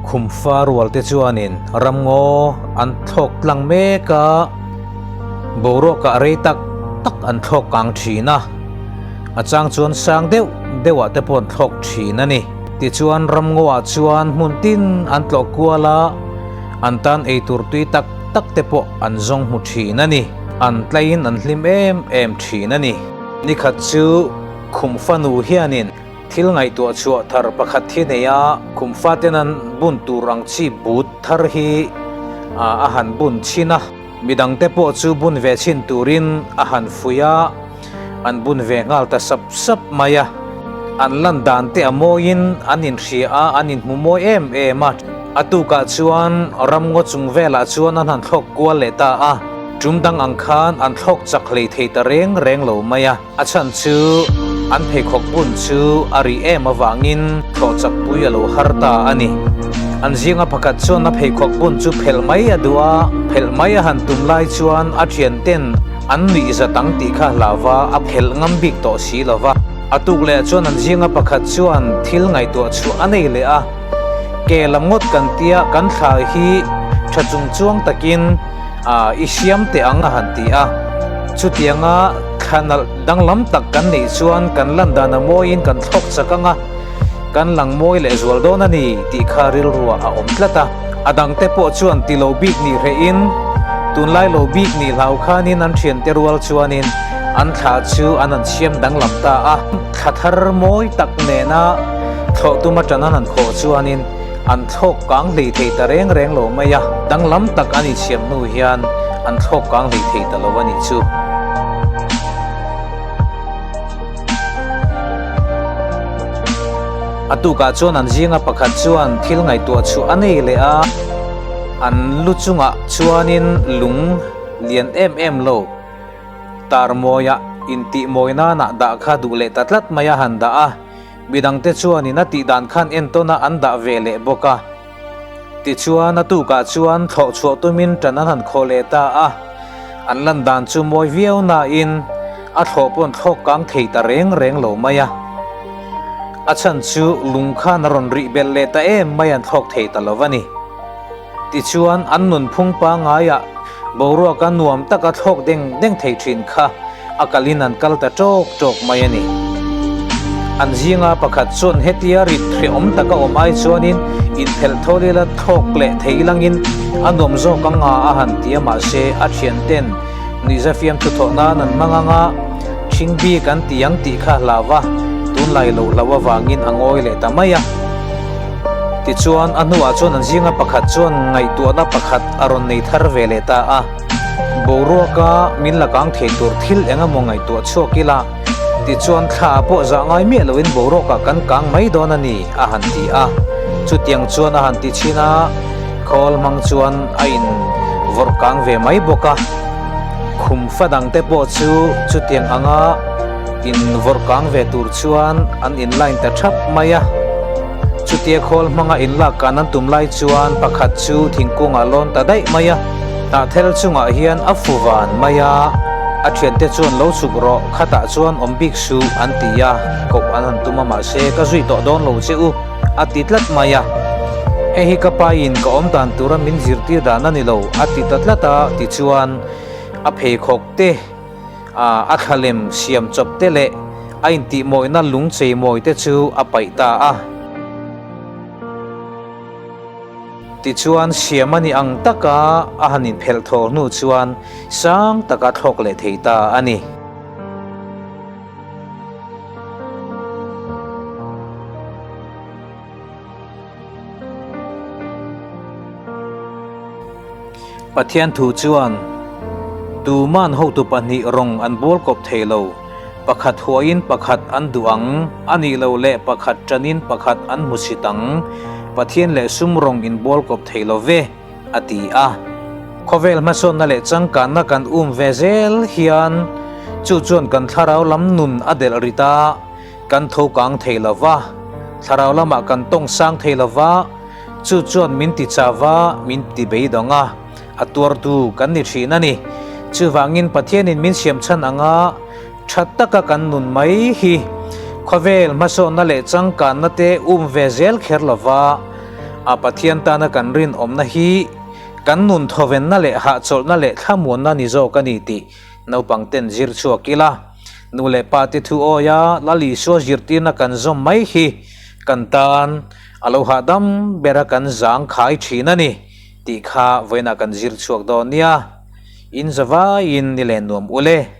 Khumfa rualte chuanin ramngaw an thlawk tlang mek a, boruakah rei tak tak an thlawk kang thin a, a chang chuan sang deuh deuhah te pawh an thlawk thin a ni. Tichuan ramngawah chuan hmun tin an tlawh kual a, an tan eitur tui tak tak te pawh an zawng hmu thin a ni. An tlaiin an hlim em em thin a ni. Nikhat chu Khumfanu hianin Thil ngaihtuah chhuah thar pakhat hi nei a, kum faten an bun tur ang chi but thar hi a han bun chhin a, midangte pawh chu bun ve chhin turin a han fuih a, an bun ve nghal ta sap sap mai a. An lan dan te a mawiin an inhria a, an inhmu mawi em em a. A tukah chuan ramngaw chung velah chuan an han thlawk kual leh ta a, tum dang ang khan an thlawk chak hlei thei ta reng reng lo mai a. A chhan chu an pheikhawk bun chu a rih em avangin thlawh chak pui a lo har ta a ni. An zinga pakhat chuan a pheikhawk bun chu phelh mai a duh a, phelh mai a han tum lai chuan a thianten an nuih zat ang tih kha hlauva a phelh ngam bik tawh si lo va. A tuk leh chuan an zinga pakhat chuan thil ngaihtuah chhuah a nei leh a, Ke lam ngawt kan tia kan thla hi tha chung chuang takin, A, i siam teh ang a han ti a. Chutianga thla nalh danglam tak kan neih chuan kan lan dan a mawiin kan thlawk chak ang a, kan lang mawi leh zual dawn a ni tih kha rilruah a awm tlat a. A dangte pawh chuan ti lo bik nih hrehin, tunlai lo bik nih hlau khanin an thiante rual chuanin an thla chu an han siam danglam ta a. Thla thar mawi tak nena thlawh tum atan an han khawh chuanin, An thlawk kang hlei thei ta reng reng lo mai a, danglam tak a insiam hnu hian an thlawk kang hlei thei ta lo a nih chu. A tukah chuan an zinga pakhat chuan thil ngaihtuah chhuah a nei leh a, an lu chungah chuanin lung lian em em lo tarmawia intihmawi nana dah kha duh leh ta tlat mai a han dah a. Midangte chuanin a tih dan khan entawn a an dah ve leh bawk a. Tichuan a tukah chuan thlawh chhuah tumin ṭan an han khawh leh ta a. An lan dan chu mawi viau nain a thlawh pawn thlawk kang thei ta reng reng lo mai a. A chhan chu lung khan a rawn rih belh leh ta em mai an thlawk thei ta lo a ni. Tichuan an nunphung pangaiah boruaka nuam taka thlawk deng deng thei thin kha a kalin an kal ta ṭawk ṭawk mai a ni. An zinga pakhat chuan hetia rit hrehawm taka awm ai chuanin inphelh thawl ila thlawk leh thei langin a nuam zawk ang a a han ti a mahse a thianten nuihza fiamthu thawh nan an hmang ang a, ṭhing bik an ti ang tih kha hlau va, tunlai lo hlau avangin a ngawi leh ta mai a. Tichuan, a hnuah chuan an zinga pakhat chuan ngaihtuahna pakhat a rawn nei thar ve leh ta a. Boruaka min la kang thei tur thil eng emaw ngaihtuah chhuak ila, tichuan thla pawh zah ngai miah loin boruakah kan kang mai dawn a ni, a han ti a. Chutiang chuan a han ti chhin a, khawl hmang chuan a in vawrh kang ve mai bawk a. Khum fa dangte pawh chu chutiang anga in vawrh kang ve tur chuan an in line ta thap mai a. Chutia khawl hmanga in lak kan an tum lai chuan pakhat chu thingkungah lawn ta daih mai a, hnahthel chungah hian a fu van mai a, a thiante chuan lo chhuk rawh, khatah chuan awm bik suh an ti a, koh an han tum a mahse ka zui tawh dawn lo che u a ti tlat mai a, hei hi ka pain ka awm dan tura min zirtir dan a ni lo a ti ta tlat a tichuan a pheikhawk te A thlalem siam chawp te leh a intihmawihna lung cheimawi te chu a paih ta a. Tichuan siam a nih ang taka a han inphelh thaw hnu chuan sang taka thlawk leh thei ta a ni. Pathian thu chuan, Tuman hotu pahnih rawng an bawl kawp thei lo, pakhat huahin pakhat an duh ang, a nih loh leh pakhat ṭanin pakhat an hmu sit ang, Pathian leh sum rawng in bawl kawp thei lo ve, a ti a. Khawvel hmasawnna leh changkanna kan um ve zel hian chu chuan kan thlarau lam nun a delh rit a, kan tho kang thei lo va, thlarau lamah kan tawng sang thei lo va, Chu chuan min ti chau va, min ti beidawng a, a tuartu kan ni thin a ni. Chuvangin Pathianin min siam chhan anga tha taka kan nun mai hi khawvel hmasawnna leh changkanna te um ve zel kher lo va, A Pathian tana kan rinawmna hi kan nun thawvenna leh hahchawlhna leh thlamuanna ni zawk a ni tih naupang ten zir chhuak ila. Nu leh pa te thu awia Lal Isua zirtirna kan zawm mai hi kan tan a lo hahdam bera kan zang khai thin a ni tih kha vawiinah kan zir chhuak dawn nia. In zavaiin ni len nuam ule.